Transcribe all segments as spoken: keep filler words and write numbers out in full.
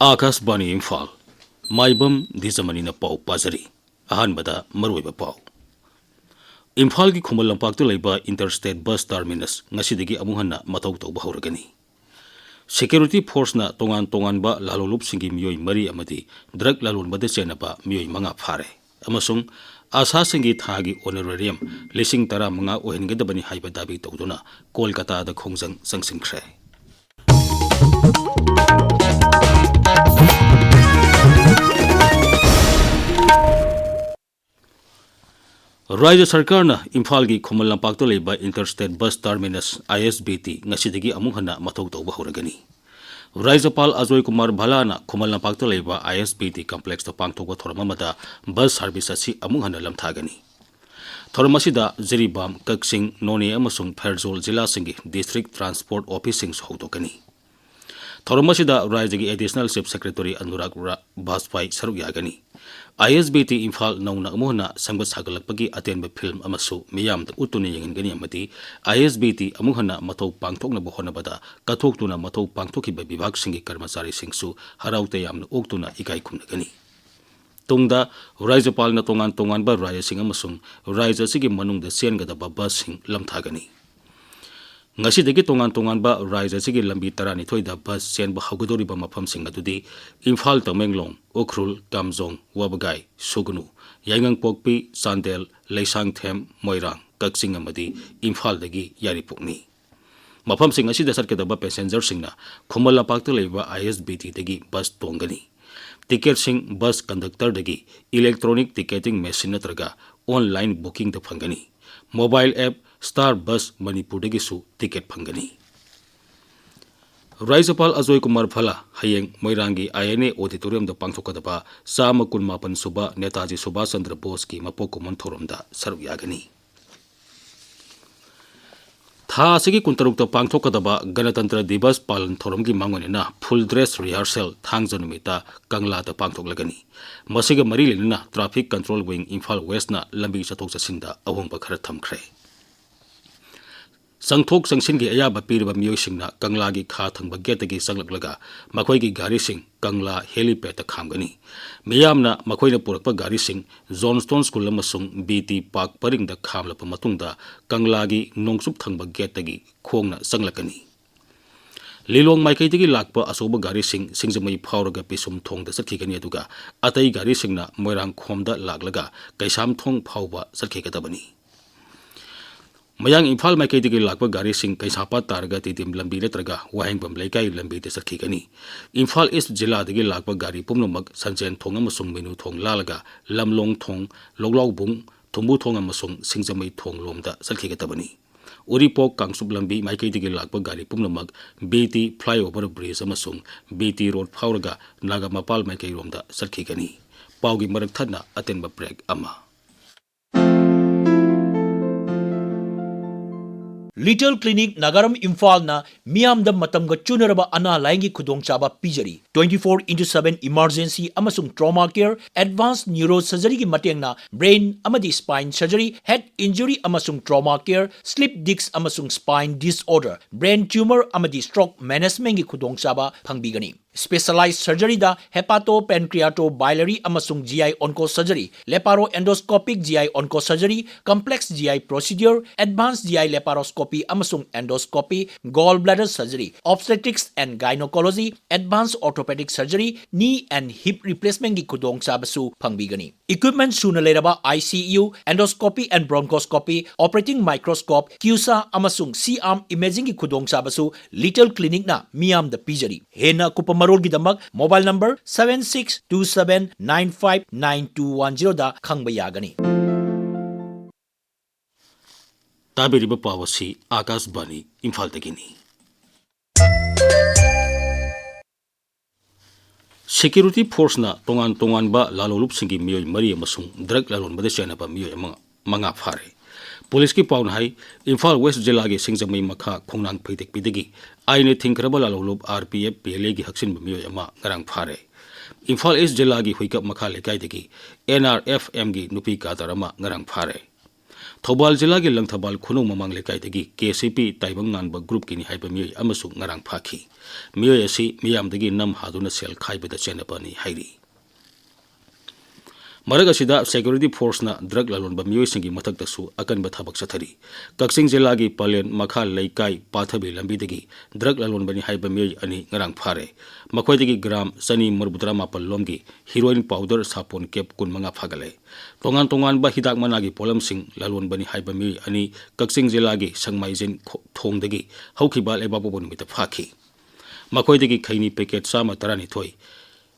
ꯑꯥꯀꯥꯁꯕꯥꯅꯤ ꯏꯝꯐꯥꯜ, ꯃꯥꯏꯕꯝ ꯗꯤꯖꯃꯅꯤꯅ ꯄꯥꯎ ꯄꯥꯖꯔꯤ꯫ ꯑꯍꯥꯟꯕꯗ ꯃꯔꯨꯑꯣꯏꯕ ꯄꯥꯎ꯫ ꯏꯝꯐꯥꯜꯒꯤ ꯈꯨꯃꯟ ꯂꯝꯄꯥꯛꯇ ꯂꯩꯕ ꯏꯟꯇꯔꯁ꯭ꯇꯦꯠ ꯕꯁ ꯇꯔꯃꯤꯅꯁ ꯉꯁꯤꯗꯒꯤ ꯑꯃꯨꯛ ꯍꯟꯅ ꯃꯊꯧ ꯇꯧꯕ ꯍꯧꯔꯒꯅꯤ꯫ ꯁꯦꯀ꯭ꯌꯨꯔꯤꯇꯤ ꯐꯣꯔꯁꯅ ꯇꯣꯉꯥꯟ ꯇꯣꯉꯥꯟꯕ ꯂꯥꯂꯣꯟꯂꯨꯞꯁꯤꯡꯒꯤ ꯃꯤꯑꯣꯏ ꯃꯔꯤ ꯑꯃꯗꯤ ꯗ꯭ꯔꯒ ꯂꯥꯂꯣꯟꯕꯗ ꯆꯦꯟꯅꯕ ꯃꯤꯑꯣꯏ ꯃꯉꯥ ꯐꯥꯔꯦ꯫ ꯑꯃꯁꯨꯡ ꯑꯁꯥꯁꯤꯡꯒꯤ ꯊꯥꯒꯤ ꯑꯣꯅꯔꯦꯔꯤꯌꯝ ꯂꯤꯁꯤꯡ ꯇꯔꯥꯃꯉꯥ ꯑꯣꯏꯍꯟꯒꯗꯕꯅꯤ ꯍꯥꯏꯕ ꯗꯥꯕꯤ ꯇꯧꯗꯨꯅ ꯀꯣꯜꯀꯇꯥꯗ ꯈꯣꯡꯖꯪ ꯆꯪꯁꯤꯟꯈ꯭ꯔꯦ꯫ ꯔꯥꯖ꯭ꯌ ꯁꯔꯀꯥꯔꯅ ꯏꯝꯐꯥꯜꯒꯤ ꯈꯨꯃꯟ ꯂꯝꯄꯥꯛꯇ ꯂꯩꯕ ꯏꯟꯇꯔꯁ꯭ꯇꯦꯠ ꯕꯁ ꯇꯔꯃꯤꯅꯁ, ꯑꯥꯏ ꯑꯦꯁ ꯕꯤ ꯇꯤ, ꯉꯁꯤꯗꯒꯤ ꯑꯃꯨꯛ ꯍꯟꯅ ꯃꯊꯧ ꯇꯧꯕ ꯍꯧꯔꯒꯅꯤ꯫ ꯔꯥꯖ꯭ꯌꯄꯥꯜ ꯑꯖꯣꯏ ꯀꯨꯃꯥꯔ ꯚꯜꯂꯥꯅ ꯈꯨꯃꯟ ꯂꯝꯄꯥꯛꯇ ꯂꯩꯕ ꯑꯥꯏ ꯑꯦꯁ ꯕꯤ ꯇꯤ ꯀꯝꯄ꯭ꯂꯦꯛꯁꯇ ꯄꯥꯡꯊꯣꯛꯄ ꯊꯧꯔꯝ ꯑꯃꯗ ꯕꯁ ꯁꯥꯔꯚꯤꯁ ꯑꯁꯤ ꯑꯃꯨꯛ ꯍꯟꯅ ꯂꯝꯊꯥꯒꯅꯤ꯫ ꯊꯧꯔꯝ ꯑꯁꯤꯗ ꯖꯤꯔꯤꯕꯥꯝ, ꯀꯛꯆꯤꯡ, ꯅꯣꯅꯦ ꯑꯃꯁꯨꯡ ꯐꯦꯔꯖꯣꯜ ꯖꯤꯂꯥꯁꯤꯡꯒꯤ ꯗꯤꯁꯇ꯭ꯔꯤꯛ ꯇ꯭ꯔꯥꯟꯁꯄꯣꯔꯠ ꯑꯣꯐꯤꯁꯁꯤꯡꯁꯨ ꯍꯧꯗꯣꯛꯀꯅꯤ꯫ ꯊꯧꯔꯝ ꯑꯁꯤꯗ ꯔꯥꯖ꯭ꯌꯒꯤ ꯑꯦꯗꯤꯁꯅꯦꯜ ꯆꯤꯐ ꯁꯦꯀ꯭ꯔꯦꯇꯔꯤ ꯑꯅꯨꯔꯥꯒ ꯔꯥ-, ꯕꯥꯖꯄꯥꯏ ꯁꯔꯨꯛ ꯌꯥꯒꯅꯤ꯫ ꯑꯥꯏ ꯑꯦꯁ ꯕꯤ ꯇꯤ ꯏꯝꯐꯥꯜ ꯅꯧꯅ ꯑꯃꯨꯛ ꯍꯟꯅ ꯁꯦꯝꯒꯠ ꯁꯥꯒꯠꯂꯛꯄꯒꯤ ꯑꯇꯦꯟꯕ ꯐꯤꯜꯝ ꯑꯃꯁꯨ ꯃꯤꯌꯥꯝꯗ ꯎꯠꯇꯨꯅ ꯌꯦꯡꯍꯟꯒꯅꯤ ꯑꯃꯗꯤ ꯑꯥꯏ ꯑꯦꯁ ꯕꯤ ꯇꯤ ꯑꯃꯨꯛ ꯍꯟꯅ ꯃꯊꯧ ꯄꯥꯡꯊꯣꯛꯅꯕ ꯍꯣꯠꯅꯕꯗ ꯀꯠꯊꯣꯛꯇꯨꯅ ꯃꯊꯧ ꯄꯥꯡꯊꯣꯛꯈꯤꯕ ꯕꯤꯚꯥꯒꯁꯤꯡꯒꯤ ꯀꯔꯃꯆꯥꯔꯤꯁꯤꯡꯁꯨ ꯍꯔꯥꯎ ꯇꯌꯥꯝꯅ ꯑꯣꯛꯇꯨꯅ ꯏꯀꯥꯏ ꯈꯨꯝꯅꯒꯅꯤ꯫ ꯇꯨꯡꯗ ꯔꯥꯖ꯭ꯌꯄꯥꯜꯅ ꯇꯣꯉꯥꯟ ꯇꯣꯉꯥꯟꯕ ꯔꯥꯖ꯭ꯌꯁꯤꯡ ꯑꯃꯁꯨꯡ ꯔꯥꯖ꯭ꯌ ꯑꯁꯤꯒꯤ ꯃꯅꯨꯡꯗ ꯆꯦꯟꯒꯗꯕ ꯕꯁꯁꯤꯡ ꯂꯝꯊꯥꯒꯅꯤ꯫ ꯉꯁꯤꯗꯒꯤ ꯇꯣꯉꯥꯟ ꯇꯣꯉꯥꯟꯕ ꯔꯥꯖ꯭ꯌ ꯑꯁꯤꯒꯤ ꯂꯝꯕꯤ ꯇꯔꯥꯅꯤꯊꯣꯏꯗ ꯕꯁ ꯆꯦꯟꯕ ꯍꯧꯒꯗꯧꯔꯤꯕ ꯃꯐꯝꯁꯤꯡ ꯑꯗꯨꯗꯤ ꯏꯝꯐꯥꯜ, ꯇꯃꯦꯡꯂꯣꯡ, ꯎꯈ꯭ꯔꯨꯜ, ꯀꯥꯝꯖꯣꯡ, ꯋꯥꯕꯒꯥꯏ, ꯁꯨꯒꯅꯨ, ꯌꯥꯏꯉꯪꯄꯣꯛꯄꯤ, ꯆꯥꯟꯗꯦꯜ, ꯂꯩꯁꯥꯡꯊꯦꯝ, ꯃꯣꯏꯔꯥꯡ, ꯀꯛꯆꯤꯡ ꯑꯃꯗꯤ ꯏꯝꯐꯥꯜꯗꯒꯤ ꯌꯥꯏꯔꯤꯄꯣꯛꯅꯤ꯫ ꯃꯐꯝꯁꯤꯡ ꯑꯁꯤꯗ ꯆꯠꯀꯗꯕ ꯄꯦꯁꯦꯟꯖꯔꯁꯤꯡꯅ ꯈꯨꯃꯟ ꯂꯝꯄꯥꯛꯇ ꯂꯩꯕ ꯑꯥꯏ ꯑꯦꯁ ꯕꯤ ꯇꯤꯗꯒꯤ ꯕꯁ ꯇꯣꯡꯒꯅꯤ꯫ ꯇꯤꯀꯦꯠꯁꯤꯡ ꯕꯁ ꯀꯟꯗꯛꯇꯔꯗꯒꯤ ꯏꯂꯦꯛꯇ꯭ꯔꯣꯅꯤꯛ ꯇꯤꯀꯦꯇꯤꯡ ꯃꯦꯁꯤꯟ ꯅꯠꯇ꯭ꯔꯒ ꯑꯣꯟꯂꯥꯏꯟ ꯕꯨꯀꯤꯡꯗ ꯐꯪꯒꯅꯤ꯫ ꯃꯣꯕꯥꯏꯜ ꯑꯦꯞ ꯁ꯭ꯇꯥꯔ ꯕꯁ ꯃꯅꯤꯄꯨꯔꯗꯒꯤꯁꯨ ꯇꯤꯀꯦꯠ ꯐꯪꯒꯅꯤ꯫ ꯔꯥꯖ꯭ꯌꯄꯥꯜ ꯑꯖꯣꯏ ꯀꯨꯃꯥꯔ ꯚꯜꯂꯥ ꯍꯌꯦꯡ ꯃꯣꯏꯔꯥꯡꯒꯤ ꯑꯥꯏ ꯑꯦꯟ ꯑꯦ ꯑꯣꯗꯤꯇꯣꯔꯤꯌꯝꯗ ꯄꯥꯡꯊꯣꯛꯀꯗꯕ ꯆꯥꯝꯃ ꯀꯨꯟꯃꯥꯄꯟ ꯁꯨꯕ ꯅꯦꯇꯥꯖꯤ ꯁꯨꯚꯥꯁ ꯆꯟꯗ꯭ꯔ ꯕꯣꯁꯀꯤ ꯃꯄꯣꯛ ꯀꯨꯝꯑꯣꯟ ꯊꯧꯔꯝꯗ ꯁꯔꯨꯛ ꯌꯥꯒꯅꯤ꯫ ꯊꯥ ꯑꯁꯤꯒꯤ ꯀꯨꯟꯇꯔꯨꯛꯇ ꯄꯥꯡꯊꯣꯛꯀꯗꯕ ꯒꯅꯇꯟꯇ꯭ꯔ ꯗꯤꯕꯁ ꯄꯥꯂꯟ ꯊꯧꯔꯝꯒꯤ ꯃꯥꯡꯑꯣꯏꯅꯅ ꯐꯨꯜ ꯗ꯭ꯔꯦꯁ ꯔꯤꯍꯔꯁꯦꯜ ꯊꯥꯡꯖ ꯅꯨꯃꯤꯠꯇ ꯀꯪꯂꯥꯗ ꯄꯥꯡꯊꯣꯛꯂꯒꯅꯤ꯫ ꯃꯁꯤꯒ ꯃꯔꯤ ꯂꯩꯅꯅ ꯇ꯭ꯔꯥꯐꯤꯛ ꯀꯟꯇ꯭ꯔꯣꯜ ꯋꯤꯡ ꯏꯝꯐꯥꯜ ꯋꯦꯁꯅ ꯂꯝꯕꯤ ꯆꯠꯊꯣꯛ ꯆꯠꯁꯤꯟꯗ ꯑꯍꯣꯡꯕ ꯈꯔ ꯊꯝꯈ꯭ꯔꯦ꯫ ꯆꯪꯊꯣꯛ ꯆꯪꯁꯤꯟꯒꯤ ꯑꯌꯥꯕ ꯄꯤꯔꯕ ꯃꯤꯑꯣꯏꯁꯤꯡꯅ ꯀꯪꯂꯥꯒꯤ ꯈꯥ ꯊꯪꯕ ꯒꯦꯠꯇꯒꯤ ꯆꯪꯂꯛꯂꯒ ꯃꯈꯣꯏꯒꯤ ꯒꯥꯔꯤꯁꯤꯡ ꯀꯪꯂꯥ helipad ꯇ ꯈꯥꯝꯒꯅꯤ꯫ ꯃꯤꯌꯥꯝꯅ ꯃꯈꯣꯏꯅ ꯄꯨꯔꯛꯄ ꯒꯥꯔꯤꯁꯤꯡ Johnstone School ꯑꯃꯁꯨꯡ B T Park ꯄꯔꯤꯡꯗ ꯈꯥꯝꯂꯕ ꯃꯇꯨꯡꯗ ꯀꯪꯂꯥꯒꯤ ꯅꯣꯡꯆꯨꯞ ꯊꯪꯕ ꯒꯦꯠꯇꯒꯤ ꯈꯣꯡꯅ ꯆꯪꯂꯛꯀꯅꯤ꯫ ꯂꯤꯂꯣꯡ ꯃꯥꯏꯀꯩꯗꯒꯤ ꯂꯥꯛꯄ ꯑꯆꯧꯕ ꯒꯥꯔꯤꯁꯤꯡ ꯁꯤꯡꯖꯃꯩ ꯐꯥꯎꯔꯒ ꯄꯤꯁꯨꯝ ꯊꯣꯡꯗ ꯆꯠꯈꯤꯒꯅꯤ, ꯑꯗꯨꯒ ꯑꯇꯩ ꯒꯥꯔꯤꯁꯤꯡꯅ ꯃꯣꯏꯔꯥꯡꯈꯣꯝꯗ ꯂꯥꯛꯂꯒ ꯀꯩꯁꯥꯝꯊꯣꯡ ꯐꯥꯎꯕ ꯆꯠꯈꯤꯒꯗꯕꯅꯤ꯫ ꯃꯌꯥꯡ ꯏꯝꯐꯥꯜ ꯃꯥꯏꯀꯩꯗꯒꯤ ꯂꯥꯛꯄ ꯒꯥꯔꯤꯁꯤꯡ ꯀꯩꯁꯥꯝꯄꯥꯠ ꯇꯥꯔꯒ ꯇꯤꯗꯤꯝ ꯂꯝꯕꯤ ꯅꯠꯇ꯭ꯔꯒ ꯋꯥꯍꯦꯡꯕꯝ ꯂꯩꯀꯥꯏ ꯂꯝꯕꯤꯗ ꯆꯠꯈꯤꯒꯅꯤ꯫ ꯏꯝꯐꯥꯜ East ꯖꯤꯂꯥꯗꯒꯤ ꯂꯥꯛꯄ ꯒꯥꯔꯤ ꯄꯨꯝꯅꯃꯛ ꯁꯟꯖꯦꯟ ꯊꯣꯡ ꯑꯃꯁꯨꯡ ꯃꯩꯅꯨ ꯊꯣꯡ ꯂꯥꯜꯂꯒ ꯂꯝꯂꯣꯡ ꯊꯣꯡ, ꯂꯧꯂꯥꯎꯕꯨꯡ, ꯊꯨꯝꯕꯨ ꯊꯣꯡ ꯑꯃꯁꯨꯡ ꯁꯤꯡꯖꯃꯩ ꯊꯣꯡ ꯂꯣꯝꯗ ꯆꯠꯈꯤꯒꯗꯕꯅꯤ꯫ ꯎꯔꯤꯄꯣꯛ ꯀꯥꯡꯆꯨꯞ ꯂꯝꯕꯤ ꯃꯥꯏꯀꯩꯗꯒꯤ ꯂꯥꯛꯄ ꯒꯥꯔꯤ ꯄꯨꯝꯅꯃꯛ B T flyover bridge ꯑꯃꯁꯨꯡ B T road ꯐꯥꯎꯔꯒ ꯅꯥꯒꯥꯃꯄꯥꯜ ꯃꯥꯏꯀꯩꯔꯣꯝꯗ ꯆꯠꯈꯤꯒꯅꯤ꯫ ꯄꯥꯎꯒꯤ ꯃꯔꯛ ꯊꯠꯅ ꯑꯇꯦꯟꯕ break ꯑꯃ꯫ Little Clinic ꯅꯥꯒꯥꯔꯝ ꯏꯝꯐꯥꯜꯅ ꯃꯤꯌꯥꯝꯗ ꯃꯇꯝꯒ ꯆꯨꯅꯔꯕ ꯑꯅꯥ ꯂꯥꯌꯦꯡꯒꯤ ꯈꯨꯗꯣꯡꯆꯥꯕ ꯄꯤꯖꯔꯤ꯫ Twenty four into seven emergency ꯑꯃꯁꯨꯡ trauma care, advanced neurosurgery ꯒꯤ ꯃꯇꯦꯡꯅ brain ꯑꯃꯗꯤ spine surgery, head injury ꯑꯃꯁꯨꯡ trauma care, slip disc ꯑꯃꯁꯨꯡ spine disorder, brain tumor ꯑꯃꯗꯤ stroke management ꯒꯤ ꯈꯨꯗꯣꯡꯆꯥꯕ ꯐꯪꯕꯤꯒꯅꯤ꯫ Specialized surgery ꯗ hepato pancreato biliary ꯑꯃꯁꯨꯡ G I onco surgery, laparoendoscopic G I onco surgery, complex G I procedure, advanced G I laparoscopy ꯑꯃꯁꯨꯡ endoscopy, gall bladder surgery, obstetrics and gynecology, advanced orthopedic surgery, knee and hip replacement ꯒꯤ ꯈꯨꯗꯣꯡꯆꯥꯕꯁꯨ ꯐꯪꯕꯤꯒꯅꯤ꯫ Equipment ꯁꯨꯅ ꯂꯩꯔꯕ I C U, endoscopy and bronchoscopy, operating microscope, CUSA ꯑꯃꯁꯨꯡ C-arm imaging ꯒꯤ ꯈꯨꯗꯣꯡꯆꯥꯕꯁꯨ Little Clinic ꯅ ꯃꯤꯌꯥꯝꯗ ꯄꯤꯖꯔꯤ꯫ ꯍꯦꯟꯅ ꯑꯀꯨꯞꯄ ꯃꯔꯣꯜꯒꯤꯗꯃꯛ mobile number seven six two seven nine five nine two one zero ꯗ ꯈꯪꯕ ꯌꯥꯒꯅꯤ꯫ ꯇꯥꯕꯤꯔꯤꯕ ꯄꯥꯎ ꯑꯁꯤ ꯑꯥꯀꯥꯁꯕꯥꯅꯤ ꯏꯝꯐꯥꯜꯗꯒꯤꯅꯤ꯫ Security force ꯅ ꯇꯣꯉꯥꯟ ꯇꯣꯉꯥꯟꯕ ꯂꯥꯂꯣꯡꯂꯨꯞꯁꯤꯡꯒꯤ ꯃꯤꯑꯣꯏ ꯃꯔꯤ ꯑꯃꯁꯨꯡ drug ꯂꯂꯣꯟꯕꯗ ꯆꯦꯟꯅꯕ ꯃꯤꯑꯣꯏ ꯑꯃ, ꯃꯉꯥ ꯐꯥꯔꯦ꯫ Police ꯀꯤ ꯄꯥꯎꯅ ꯍꯥꯏ, ꯏꯝꯐꯥꯜ West ꯖꯤꯂꯥꯒꯤ ꯁꯤꯡꯖꯃꯩ ꯃꯈꯥ ꯈꯣꯡꯅꯥꯡ ꯐꯩꯗꯦꯛꯄꯤꯗꯒꯤ ꯑꯥꯏꯟꯅ ꯊꯤꯡꯈ꯭ꯔꯕ ꯂꯥꯂꯣꯡꯂꯨꯞ R P F P L A ꯒꯤ ꯍꯛꯆꯤꯟꯕ ꯃꯤꯑꯣꯏ ꯑꯃ ꯉꯔꯥꯡ ꯐꯥꯔꯦ꯫ ꯏꯝꯐꯥꯜ East ꯖꯤꯂꯥꯒꯤ ꯍꯨꯏꯀꯞ ꯃꯈꯥ ꯂꯩꯀꯥꯏꯗꯒꯤ N R F M ꯒꯤ ꯅꯨꯄꯤ cadre ꯑꯃ ꯉꯔꯥꯡ ꯐꯥꯔꯦ꯫ ꯊꯧꯕꯥꯜ ꯖꯤꯂꯥꯒꯤ ꯂꯪꯊꯕꯥꯜ ꯈꯨꯅꯧ ꯃꯃꯥꯡ ꯂꯩꯀꯥꯏꯗꯒꯤ ꯀꯦ ꯁꯤ ꯄꯤ ꯇꯥꯏꯕꯪ ꯉꯥꯟꯕ ꯒ꯭ꯔꯨꯞꯀꯤꯅꯤ ꯍꯥꯏꯕ ꯃꯤꯑꯣꯏ ꯑꯃꯁꯨ ꯉꯔꯥꯡ ꯐꯥꯈꯤ꯫ ꯃꯤꯑꯣꯏ ꯑꯁꯤ ꯃꯤꯌꯥꯝꯗꯒꯤ ꯅꯝ ꯍꯥꯗꯨꯅ ꯁꯦꯜ ꯈꯥꯏꯕꯗ ꯆꯦꯟꯅꯕꯅꯤ ꯍꯥꯏꯔꯤ꯫ ꯃꯔꯛ ꯑꯁꯤꯗ ꯁꯦꯀ꯭ꯌꯨꯔꯤꯇꯤ ꯐꯣꯔꯁꯅ ꯗ꯭ꯔꯒ ꯂꯂꯣꯟꯕ ꯃꯤꯑꯣꯏꯁꯤꯡꯒꯤ ꯃꯊꯛꯇꯁꯨ ꯑꯀꯟꯕ ꯊꯕꯛ ꯆꯠꯊꯔꯤ꯫ ꯀꯛꯆꯤꯡ ꯖꯤꯂꯥꯒꯤ ꯄꯂꯦꯟ ꯃꯈꯥ ꯂꯩꯀꯥꯏ ꯄꯥꯊꯕꯤ ꯂꯝꯕꯤꯗꯒꯤ ꯗ꯭ꯔꯒ ꯂꯂꯣꯟꯕꯅꯤ ꯍꯥꯏꯕ ꯃꯤꯑꯣꯏ ꯑꯅꯤ ꯉꯔꯥꯡ ꯐꯥꯔꯦ꯫ ꯃꯈꯣꯏꯗꯒꯤ ꯒ꯭ꯔꯥꯝ ꯆꯅꯤ ꯃꯔꯤꯐꯨꯇꯔꯥ ꯃꯥꯄꯜ ꯂꯣꯝꯒꯤ ꯍꯤꯔꯣꯏꯟ ꯄꯥꯎꯗꯔ ꯁꯥꯄꯣꯟ ꯀꯦꯞ ꯀꯨꯟꯃꯉꯥ ꯐꯥꯒꯠꯂꯦ꯫ ꯇꯣꯉꯥꯟ ꯇꯣꯉꯥꯟꯕ ꯍꯤꯗꯥꯛ ꯃꯅꯥꯒꯤ ꯄꯣꯠꯂꯝꯁꯤꯡ ꯂꯂꯣꯟꯕꯅꯤ ꯍꯥꯏꯕ ꯃꯤꯑꯣꯏ ꯑꯅꯤ ꯀꯛꯆꯤꯡ ꯖꯤꯂꯥꯒꯤ ꯁꯪꯃꯥꯏꯖꯤꯟ ꯈꯣ-, ꯊꯣꯡꯗꯒꯤ ꯍꯧꯈꯤꯕ ꯂꯩꯕꯥꯛꯄꯣꯛꯄ ꯅꯨꯃꯤꯠꯇ ꯐꯥꯈꯤ꯫ ꯃꯈꯣꯏꯗꯒꯤ ꯈꯩꯅꯤ ꯄꯦꯀꯦꯠ ꯆꯥꯝꯃ ꯇꯔꯥꯅꯤꯊꯣꯏ,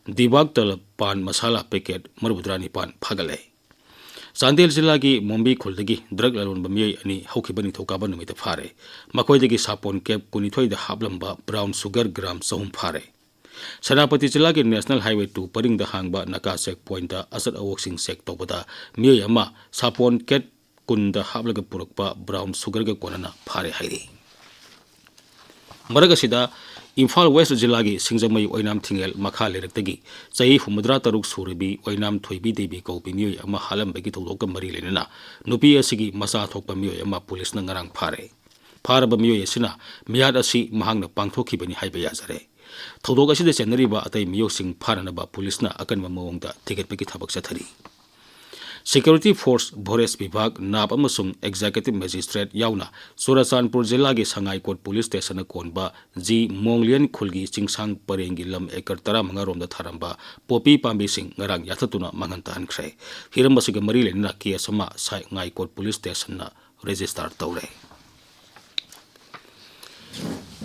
ꯗꯤꯕꯥꯛ ꯇꯂꯕ ꯄꯥꯟ ꯃꯁꯥꯂꯥ ꯄꯦꯀꯦꯠ ꯃꯔꯤꯐꯨꯇꯔꯥ ꯅꯤꯄꯥꯟ ꯐꯥꯒꯠꯂꯦ꯫ ꯆꯥꯟꯗꯦꯜ ꯖꯤꯂꯥꯒꯤ ꯃꯣꯝꯕꯤ ꯈꯨꯜꯗꯒꯤ ꯗ꯭ꯔꯒ ꯂꯂꯣꯟꯕ ꯃꯤꯑꯣꯏ ꯑꯅꯤ ꯍꯧꯈꯤꯕ ꯅꯤꯡꯊꯧꯀꯥꯕ ꯅꯨꯃꯤꯠꯇ ꯐꯥꯔꯦ꯫ ꯃꯈꯣꯏꯗꯒꯤ ꯁꯥꯄꯣꯟ ꯀꯦꯞ ꯀꯨꯟꯅꯤꯊꯣꯏꯗ ꯍꯥꯞꯂꯝꯕ ꯕ꯭ꯔꯥꯎꯟ ꯁꯨꯒꯔ ꯒ꯭ꯔꯥꯝ ꯆꯍꯨꯝ ꯐꯥꯔꯦ꯫ ꯁꯦꯅꯥꯄꯇꯤ ꯖꯤꯂꯥꯒꯤ ꯅꯦꯁꯅꯦꯜ ꯍꯥꯏꯋꯦ ꯇꯨ ꯄꯔꯤꯡꯗ ꯍꯥꯡꯕ ꯅꯥꯀꯥ ꯆꯦꯛ ꯄꯣꯏꯟꯠꯇ ꯑꯆꯠ ꯑꯋꯣꯛꯁꯤꯡ ꯆꯦꯛ ꯇꯧꯕꯗ ꯃꯤꯑꯣꯏ ꯑꯃ ꯁꯥꯄꯣꯟ ꯀꯦꯞ ꯀꯨꯟꯗ ꯍꯥꯞꯂꯒ ꯄꯨꯔꯛꯄ ꯕ꯭ꯔꯥꯎꯟ ꯁꯨꯒꯔꯒ ꯀꯣꯟꯅꯅ ꯐꯥꯔꯦ ꯍꯥꯏꯔꯤ꯫ ꯃꯔꯛ ꯑꯁꯤꯗ, ꯏꯝꯐꯥꯜ ꯋꯦꯁ ꯖꯤꯂꯥꯒꯤ ꯁꯤꯡꯖꯃꯩ ꯑꯣꯏꯅꯥꯝ ꯊꯤꯡꯉꯦꯜ ꯃꯈꯥ ꯂꯩꯔꯛꯇꯒꯤ ꯆꯍꯤ ꯍꯨꯝꯐꯨꯇꯔꯥ ꯇꯔꯨꯛ ꯁꯨꯔꯕꯤ ꯑꯣꯏꯅꯥꯝ ꯊꯣꯏꯕꯤ ꯗꯦꯕꯤ ꯀꯧꯕꯤ ꯃꯤꯑꯣꯏ ꯑꯃ ꯍꯥꯠꯂꯝꯕꯒꯤ ꯊꯧꯗꯣꯛꯀ ꯃꯔꯤ ꯂꯩꯅꯅ ꯅꯨꯄꯤ ꯑꯁꯤꯒꯤ ꯃꯆꯥ ꯊꯣꯛꯄ ꯃꯤꯑꯣꯏ ꯑꯃ ꯄꯨꯂꯤꯁꯅ ꯉꯔꯥꯡ ꯐꯥꯔꯦ꯫ ꯐꯥꯔꯕ ꯃꯤꯑꯣꯏ ꯑꯁꯤꯅ ꯃꯤꯍꯥꯠ ꯑꯁꯤ ꯃꯍꯥꯛꯅ ꯄꯥꯡꯊꯣꯛꯈꯤꯕꯅꯤ ꯍꯥꯏꯕ ꯌꯥꯖꯔꯦ꯫ ꯊꯧꯗꯣꯛ ꯑꯁꯤꯗ ꯆꯦꯟꯅꯔꯤꯕ ꯑꯇꯩ ꯃꯤꯑꯣꯏꯁꯤꯡ ꯐꯥꯅꯅꯕ ꯄꯨꯂꯤꯁꯅ ꯑꯀꯟꯕ ꯃꯑꯣꯡꯗ ꯊꯤꯒꯠꯄꯒꯤ ꯊꯕꯛ ꯆꯠꯊꯔꯤ꯫ ꯁꯦꯀ꯭ꯌꯨꯔꯤꯇꯤ ꯐꯣꯔꯁ, ꯐꯣꯔꯦꯁ ꯕꯤꯚꯥꯒ, ꯅꯥꯞ ꯑꯃꯁꯨꯡ ꯑꯦꯛꯖꯤꯀ꯭ꯌꯨꯇꯤꯚ ꯃꯦꯖꯤꯁꯇ꯭ꯔꯦꯠ ꯌꯥꯎꯅ ꯆꯨꯔꯆꯥꯟꯄꯨꯔ ꯖꯤꯂꯥꯒꯤ ꯁꯉꯥꯏꯀꯣꯠ ꯄꯨꯂꯤꯁ ꯁ꯭ꯇꯦꯁꯟꯅ ꯀꯣꯟꯕ ꯖꯤ ꯃꯣꯡꯂꯤꯌꯟ ꯈꯨꯜꯒꯤ ꯆꯤꯡꯁꯥꯡ ꯄꯔꯦꯡꯒꯤ ꯂꯝ ꯑꯦꯀꯔ ꯇꯔꯥꯃꯉꯥ ꯔꯣꯝꯗ ꯊꯥꯔꯝꯕ ꯄꯣꯄꯤ ꯄꯥꯝꯕꯤꯁꯤꯡ ꯉꯔꯥꯡ ꯌꯥꯟꯊꯠꯇꯨꯅ ꯃꯥꯡꯍꯟ ꯇꯥꯍꯟꯈ꯭ꯔꯦ꯫ ꯍꯤꯔꯝ ꯑꯁꯤꯒ ꯃꯔꯤ ꯂꯩꯅꯅ ꯀꯦꯁ ꯑꯃ ꯁꯉꯥꯏꯀꯣꯠ ꯄꯨꯂꯤꯁ ꯁ꯭ꯇꯦꯁꯟꯅ ꯔꯦꯖꯤꯁꯇꯥꯔ ꯇꯧꯔꯦ꯫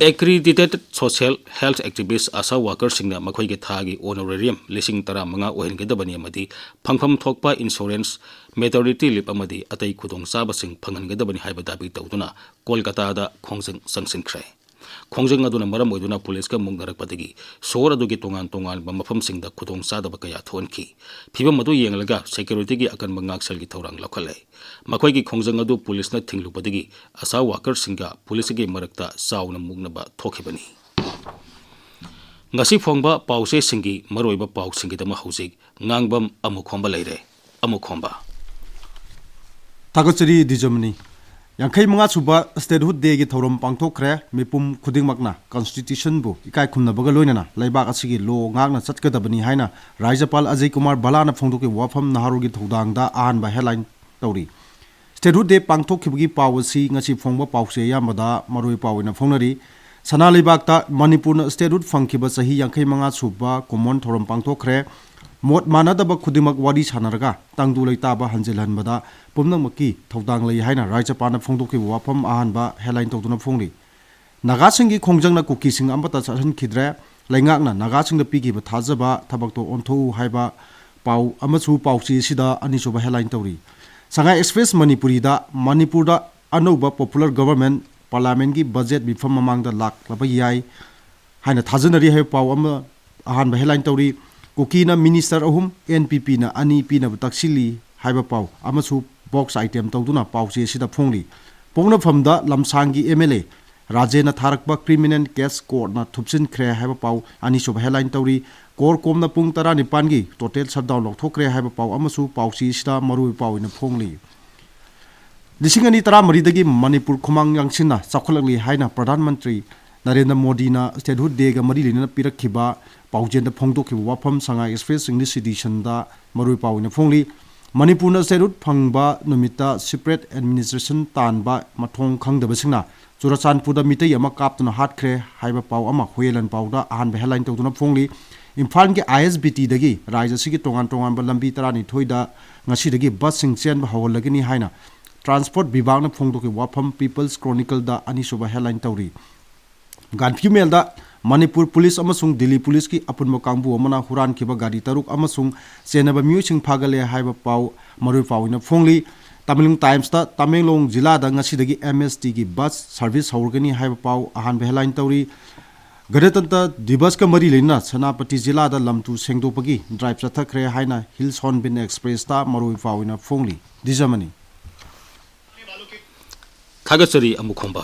Accredited social health activist, ꯑꯥꯁꯥ ꯋꯥꯀꯔꯁꯤꯡꯅ ꯃꯈꯣꯏꯒꯤ ꯊꯥꯒꯤ ꯑꯣꯅꯣꯔꯦꯔꯤꯌꯝ ꯂꯤꯁꯤꯡ ꯇꯔꯥꯃꯉꯥ ꯑꯣꯏꯍꯟꯒꯗꯕꯅꯤ ꯑꯃꯗꯤ ꯐꯪꯐꯝ ꯊꯣꯛꯄ ꯏꯟꯁꯨꯔꯦꯟꯁ, ꯃꯦꯇꯔꯅꯤꯇꯤ ꯂꯤꯞ ꯑꯃꯗꯤ ꯑꯇꯩ ꯈꯨꯗꯣꯡꯆꯥꯕꯁꯤꯡ ꯐꯪꯍꯟꯒꯗꯕꯅꯤ ꯍꯥꯏꯕ ꯗꯥꯕꯤ ꯇꯧꯗꯨꯅ ꯀꯣꯜꯀꯇꯥꯗ ꯈꯣꯡꯖꯪ ꯆꯪꯁꯤꯟꯈ꯭ꯔꯦ꯫ ꯈꯣꯡꯖꯪ ꯑꯗꯨꯅ ꯃꯔꯝ ꯑꯣꯏꯗꯨꯅ ꯄꯨꯂꯤꯁꯀ ꯃꯨꯛꯅꯔꯛꯄꯗꯒꯤ ꯁꯣꯍꯣꯔ ꯑꯗꯨꯒꯤ ꯇꯣꯉꯥꯟ ꯇꯣꯉꯥꯟꯕ ꯃꯐꯝꯁꯤꯡꯗ ꯈꯨꯗꯣꯡꯆꯥꯗꯕ ꯀꯌꯥ ꯊꯣꯛꯍꯟꯈꯤ꯫ ꯐꯤꯚꯝ ꯑꯗꯨ ꯌꯦꯡꯂꯒ ꯁꯦꯀ꯭ꯌꯨꯔꯤꯇꯤꯒꯤ ꯑꯀꯟꯕ ꯉꯥꯛꯁꯦꯜꯒꯤ ꯊꯧꯔꯥꯡ ꯂꯧꯈꯠꯂꯦ꯫ ꯃꯈꯣꯏꯒꯤ ꯈꯣꯡꯖꯪ ꯑꯗꯨ ꯄꯨꯂꯤꯁꯅ ꯊꯤꯡꯂꯨꯕꯗꯒꯤ ꯑꯥꯁꯥ ꯋꯥꯀꯔꯁꯤꯡꯒ ꯄꯨꯂꯤꯁꯀꯤ ꯃꯔꯛꯇ ꯆꯥꯎꯅ ꯃꯨꯛꯅꯕ ꯊꯣꯛꯈꯤꯕꯅꯤ꯫ ꯉꯁꯤ ꯐꯣꯡꯕ ꯄꯥꯎꯆꯦꯁꯤꯡꯒꯤ ꯃꯔꯨꯑꯣꯏꯕ ꯄꯥꯎꯁꯤꯡꯒꯤꯗꯃꯛ ꯍꯧꯖꯤꯛ ꯉꯥꯡꯕꯝ ꯑꯃꯨꯈꯣꯝꯕ ꯂꯩꯔꯦ꯫ ꯑꯃꯨꯈꯣꯝꯕ꯫ ꯊꯥꯒꯠꯆꯔꯤ ꯗꯤꯖꯃꯅꯤ꯫ ꯌꯥꯡꯈꯩ ꯃꯉꯥ ꯁꯨꯕ Statehood Dayꯒꯤ ꯊꯧꯔꯝ ꯄꯥꯡꯊꯣꯛꯈ꯭ꯔꯦ꯫ ꯃꯤꯄꯨꯝ ꯈꯨꯗꯤꯡꯃꯛꯅ Constitutionꯕꯨ ꯏꯀꯥꯏ ꯈꯨꯝꯅꯕꯒ ꯂꯣꯏꯅꯅ ꯂꯩꯕꯥꯛ ꯑꯁꯤꯒꯤ law ꯉꯥꯛꯅ ꯆꯠꯀꯗꯕꯅꯤ ꯍꯥꯏꯅ ꯔꯥꯖ꯭ꯌꯄꯥꯜ ꯑꯖꯌ ꯀꯨꯃꯥꯔ ꯚꯜꯂꯥꯅ ꯐꯣꯡꯗꯣꯛꯈꯤꯕ ꯋꯥꯐꯝ ꯅꯍꯥꯔꯣꯜꯒꯤ ꯊꯧꯗꯥꯡꯗ ꯑꯍꯥꯟꯕ headline ꯇꯧꯔꯤ꯫ Statehood Day ꯄꯥꯡꯊꯣꯛꯈꯤꯕꯒꯤ ꯄꯥꯎ ꯑꯁꯤ ꯉꯁꯤ ꯐꯣꯡꯕ ꯄꯥꯎꯆꯦ ꯑꯌꯥꯝꯕꯗ ꯃꯔꯨꯑꯣꯏ ꯄꯥꯎ ꯑꯣꯏꯅ ꯐꯣꯡꯅꯔꯤ꯫ ꯁꯅꯥ ꯂꯩꯕꯥꯛꯇ ꯃꯅꯤꯄꯨꯔꯅ statehood ꯐꯪꯈꯤꯕ ꯆꯍꯤ ꯌꯥꯡꯈꯩ ꯃꯉꯥ ꯁꯨꯕ ꯀꯨꯝꯑꯣꯟ ꯊꯧꯔꯝ ꯄꯥꯡꯊꯣꯛꯈ꯭ꯔꯦ꯫ ꯃꯣꯠ ꯃꯥꯟꯅꯗꯕ ꯈꯨꯗꯤꯡꯃꯛ ꯋꯥꯔꯤ ꯁꯥꯟꯅꯔꯒ ꯇꯪꯗꯨ ꯂꯩꯇꯥꯕ ꯍꯟꯖꯤꯜꯍꯟꯕꯗ ꯄꯨꯝꯅꯃꯛꯀꯤ ꯊꯧꯗꯥꯡ ꯂꯩ ꯍꯥꯏꯅ ꯔꯥꯖ꯭ꯌꯄꯥꯜꯅ ꯐꯣꯡꯗꯣꯛꯈꯤꯕ ꯋꯥꯐꯝ ꯑꯍꯥꯟꯕ headline ꯇꯧꯗꯨꯅ ꯐꯣꯡꯂꯤ꯫ ꯅꯥꯒꯥꯁꯤꯡꯒꯤ ꯈꯣꯡꯖꯪꯅ ꯀꯨꯀꯤꯁꯤꯡ ꯑꯃꯠꯇ ꯆꯠꯍꯟꯈꯤꯗ꯭ꯔꯦ꯫ ꯂꯩꯉꯥꯛꯅ ꯅꯥꯒꯥꯁꯤꯡꯗ ꯄꯤꯈꯤꯕ ꯊꯥꯖꯕ ꯊꯕꯛꯇꯣ ꯑꯣꯟꯊꯣꯛꯎ ꯍꯥꯏꯕ ꯄꯥꯎ ꯑꯃꯁꯨ ꯄꯥꯎꯆꯦ ꯑꯁꯤꯗ ꯑꯅꯤꯁꯨꯕ headline ꯇꯧꯔꯤ꯫ ꯁꯉꯥꯏ Express ꯃꯅꯤꯄꯨꯔꯤꯗ ꯃꯅꯤꯄꯨꯔꯗ ꯑꯅꯧꯕ popular government parliamentꯀꯤ budget ꯃꯤꯐꯝ ꯃꯃꯥꯡꯗ ꯂꯥꯛꯂꯕ ꯌꯥꯏ ꯍꯥꯏꯅ ꯊꯥꯖꯅꯔꯤ ꯍꯥꯏꯕ ꯄꯥꯎ ꯑꯃ ꯑꯍꯥꯟꯕ headline ꯇꯧꯔꯤ꯫ ꯀꯨꯀꯤꯅ minister ꯑꯍꯨꯝ, NPPꯅ ꯑꯅꯤ ꯄꯤꯅꯕ ꯇꯛꯁꯤꯜꯂꯤ ꯍꯥꯏꯕ ꯄꯥꯎ ꯑꯃꯁꯨ box item ꯇꯧꯗꯨꯅ ꯄꯥꯎꯆꯦ ꯑꯁꯤꯗ ꯐꯣꯡꯂꯤ꯫ ꯄꯣꯛꯅꯐꯝꯗ ꯂꯝꯁꯥꯡꯒꯤ MLA ꯔꯥꯖꯦꯟꯅ ꯊꯥꯔꯛꯄ criminal case courtꯅ ꯊꯨꯞꯆꯤꯟꯈ꯭ꯔꯦ ꯍꯥꯏꯕ ꯄꯥꯎ ꯑꯅꯤꯁꯨꯕ headline ꯇꯧꯔꯤ꯫ ꯀꯣꯔ ꯀꯣꯝꯅ ꯄꯨꯡ ꯇꯔꯥꯅꯤꯄꯥꯟꯒꯤ total shutdown ꯂꯧꯊꯣꯛꯈ꯭ꯔꯦ ꯍꯥꯏꯕ ꯄꯥꯎ ꯑꯃꯁꯨ ꯄꯥꯎꯆꯦ ꯑꯁꯤꯗ ꯃꯔꯨꯑꯣꯏꯕ ꯄꯥꯎ ꯑꯣꯏꯅ ꯐꯣꯡꯂꯤ꯫ ꯂꯤꯁꯤꯡ ꯑꯅꯤ ꯇꯔꯥꯃꯔꯤꯗꯒꯤ ꯃꯅꯤꯄꯨꯔ ꯈꯨꯃꯥꯡ ꯌꯥꯡꯁꯤꯟꯅ ꯆꯥꯎꯈꯠꯂꯛꯂꯤ ꯍꯥꯏꯅ ꯄ꯭ꯔꯙꯥꯟ ꯃꯟꯇ꯭ꯔꯤ ꯅꯔꯦꯟꯗ꯭ꯔ ꯃꯣꯗꯤꯅ Statehood Dayꯒ ꯃꯔꯤ ꯂꯩꯅꯅ ꯄꯤꯔꯛꯈꯤꯕ ꯄꯥꯎꯖꯦꯜꯗ ꯐꯣꯡꯗꯣꯛꯈꯤꯕ ꯋꯥꯐꯝ ꯁꯉꯥꯏ Express English editionꯗ ꯃꯔꯨꯑꯣꯏ ꯄꯥꯎ ꯑꯣꯏꯅ ꯐꯣꯡꯂꯤ꯫ ꯃꯅꯤꯄꯨꯔꯅ statehood ꯐꯪꯕ ꯅꯨꯃꯤꯠꯇ separate administration ꯇꯥꯟꯕ ꯃꯊꯣꯡ ꯈꯪꯗꯕꯁꯤꯡꯅ ꯆꯨꯔꯆꯥꯟꯄꯨꯔꯗ ꯃꯤꯇꯩ ꯑꯃ ꯀꯥꯞꯇꯨꯅ ꯍꯥꯠꯈ꯭ꯔꯦ ꯍꯥꯏꯕ ꯄꯥꯎ ꯑꯃ ꯍꯨꯌꯦꯟ ꯂꯥꯟꯄꯥꯎꯗ ꯑꯍꯥꯟꯕ headline ꯇꯧꯗꯨꯅ ꯐꯣꯡꯂꯤ꯫ ꯏꯝꯐꯥꯜꯒꯤ ISBTꯗꯒꯤ ꯔꯥꯖ꯭ꯌ ꯑꯁꯤꯒꯤ ꯇꯣꯉꯥꯟ ꯇꯣꯉꯥꯟꯕ ꯂꯝꯕꯤ ꯇꯔꯥꯅꯤꯊꯣꯏꯗ ꯉꯁꯤꯗꯒꯤ busꯁꯤꯡ ꯆꯦꯟꯕ ꯍꯧꯍꯜꯂꯒꯅꯤ ꯍꯥꯏꯅ Transport ꯚꯤꯚꯥꯒꯅ ꯐꯣꯡꯗꯣꯛꯈꯤꯕ ꯋꯥꯐꯝ People's Chronicleꯗ ꯑꯅꯤꯁꯨꯕ headline ꯇꯧꯔꯤ꯫ ꯒꯥꯟꯐꯤ ꯃꯦꯜꯗ ꯃꯅꯤꯄꯨꯔ ꯄꯨꯂꯤꯁ ꯑꯃꯁꯨꯡ ꯗꯤꯜꯂꯤ ꯄꯨꯂꯤꯁꯀꯤ ꯑꯄꯨꯟꯕ ꯀꯥꯡꯕꯨ ꯑꯃꯅ ꯍꯨꯔꯥꯟꯈꯤꯕ ꯒꯥꯔꯤ ꯇꯔꯨꯛ ꯑꯃꯁꯨꯡ ꯆꯦꯟꯅꯕ ꯃꯤꯑꯣꯏꯁꯤꯡ ꯐꯥꯒꯠꯂꯦ ꯍꯥꯏꯕ ꯄꯥꯎ ꯃꯔꯨꯑꯣꯏ ꯄꯥꯎ ꯑꯣꯏꯅ ꯐꯣꯡꯂꯤ꯫ ꯇꯃꯦꯡꯂꯣꯡ Timesꯇ ꯇꯃꯦꯡꯂꯣꯡ ꯖꯤꯂꯥꯗ ꯉꯁꯤꯗꯒꯤ MSTꯒꯤ bus service ꯍꯧꯔꯒꯅꯤ ꯍꯥꯏꯕ ꯄꯥꯎ ꯑꯍꯥꯟꯕ headline ꯇꯧꯔꯤ꯫ ꯒꯅꯇꯟꯇ꯭ꯔ ꯗꯤꯕꯁꯀ ꯃꯔꯤ ꯂꯩꯅꯅ ꯁꯦꯅꯥꯄꯇꯤ ꯖꯤꯂꯥꯗ ꯂꯝ ꯇꯨ ꯁꯦꯡꯗꯣꯛꯄꯒꯤ drive ꯆꯠꯊꯈ꯭ꯔꯦ ꯍꯥꯏꯅ Hills Hornbill Expressꯇ ꯃꯔꯨꯑꯣꯏ ꯄꯥꯎ ꯑꯣꯏꯅ ꯐꯣꯡꯂꯤ꯫ ꯗꯤꯖꯃꯅꯤ꯫ ꯊꯥꯒꯠꯆꯔꯤ ꯑꯃꯨꯈꯣꯝꯕ꯫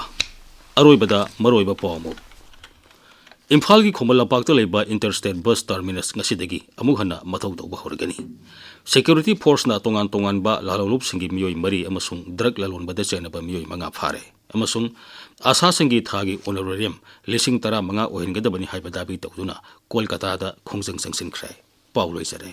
ꯑꯔꯣꯏꯕꯗ ꯃꯔꯨꯑꯣꯏꯕ ꯄꯥꯎ ꯑꯃꯨꯛ꯫ ꯏꯝꯐꯥꯜꯒꯤ ꯈꯨꯃꯟ ꯂꯝꯄꯥꯛꯇ ꯂꯩꯕ ꯏꯟꯇꯔ ꯁ꯭ꯇꯦꯠ ꯕꯁ ꯇꯔꯃꯤꯅꯁ ꯉꯁꯤꯗꯒꯤ ꯑꯃꯨꯛ ꯍꯟꯅ ꯃꯊꯧ ꯇꯧꯕ ꯍꯧꯔꯒꯅꯤ꯫ ꯁꯦꯀ꯭ꯌꯨꯔꯤꯇꯤ ꯐꯣꯔꯁꯅ ꯇꯣꯉꯥꯟ ꯇꯣꯉꯥꯟꯕ ꯂꯥꯜꯍꯧꯂꯨꯞꯁꯤꯡꯒꯤ ꯃꯤꯑꯣꯏ ꯃꯔꯤ ꯑꯃꯁꯨꯡ ꯗ꯭ꯔꯒ ꯂꯂꯣꯟꯕꯗ ꯆꯦꯟꯅꯕ ꯃꯤꯑꯣꯏ ꯃꯉꯥ ꯐꯥꯔꯦ ꯑꯃꯁꯨꯡ ꯑꯥꯁꯥꯁꯤꯡꯒꯤ ꯊꯥꯒꯤ ꯑꯣꯅꯔꯦꯔꯤꯌꯝ ꯂꯤꯁꯤꯡ ꯇꯔꯥꯃꯉꯥ ꯑꯣꯏꯍꯟꯒꯗꯕꯅꯤ ꯍꯥꯏꯕ ꯗꯥꯕꯤ ꯇꯧꯗꯨꯅ ꯀꯣꯜꯀꯇꯥꯗ ꯈꯣꯡꯖꯪ ꯆꯪꯁꯤꯟꯈ꯭ꯔꯦ꯫ ꯄꯥꯎ ꯂꯣꯏꯖꯔꯦ꯫